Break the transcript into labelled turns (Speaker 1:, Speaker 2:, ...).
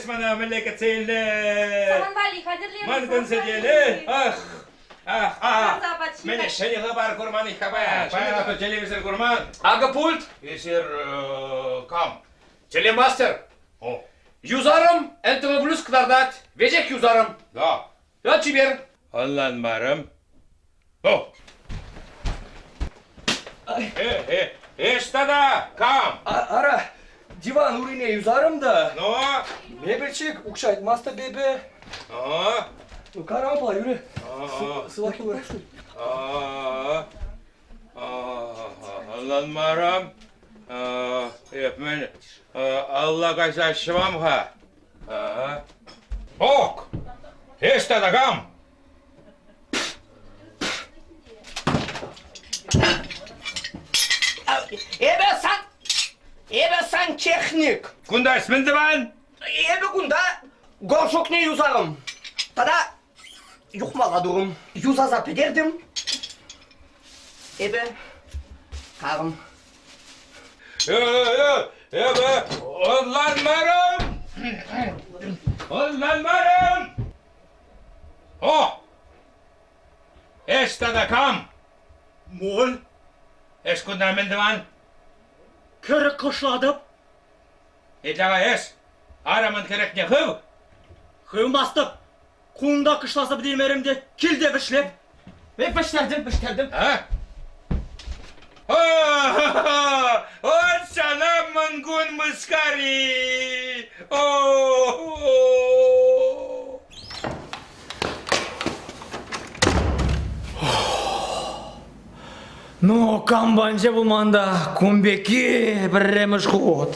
Speaker 1: мана мӗнле кӗтсе илнӗ?
Speaker 2: Сан валли хатӗрленӗ.
Speaker 1: Мӑн кун сӗтелӗ. Ах, ах, ах. Мӗне ҫӗнӗ хыпар курман-и-ха паян? Ҫӗнӗ телевизор курман.
Speaker 3: Акӑ пульт.
Speaker 1: Эсир кам?
Speaker 3: Телемастер.
Speaker 1: О.
Speaker 3: Юсарӑм, НТВ плюс кӑтартать. Веҫех юсарӑм.
Speaker 1: Да.
Speaker 3: Я чипер.
Speaker 1: Ӑнланмарӑм. О! Э, эс тата кам?
Speaker 4: Ара, диван урине юсарӑм та.
Speaker 1: Ну?
Speaker 4: Мебельчик укҫа ыйтмастӑп эпӗ.
Speaker 1: А?
Speaker 4: Ну, карампа, юрӗ. Сывах юлар.
Speaker 1: Ӑнланмарӑм. Эп мӗн, алла кайса ҫӑвам-ха. Ок! Эс тата кам?
Speaker 5: Эпӗ сан... Эпӗ сантехник.
Speaker 1: Кунта эс мӗн тӑван?
Speaker 5: Эпӗ кунта горшокне юсарӑм. Тата юхмалла турӑм. Юсаса пӗтертӗм. Эпӗ карӑм.
Speaker 1: Эпӗ ӑнланмарӑм! Ӑнланмарӑм! О! Эс тата кам?
Speaker 6: Моль.
Speaker 1: Эс кунта мӗн тӑван?
Speaker 6: Кӗрӗк кӑшлатӑп.
Speaker 1: Итле-ха эс, арӑмӑн кӗрӗкне хыв.
Speaker 6: Хывмастӑп. Кунта кӑшласа пӗтермерӗм те килте вӗҫлеп. Эй, пӗҫтертӗм, пӗҫтертӗм.
Speaker 1: А? Вот сана мӑнкун мыскари! О-о-о!
Speaker 4: Ну, кампанчӗ пулман та, кун пекки пӗрремӗш хут.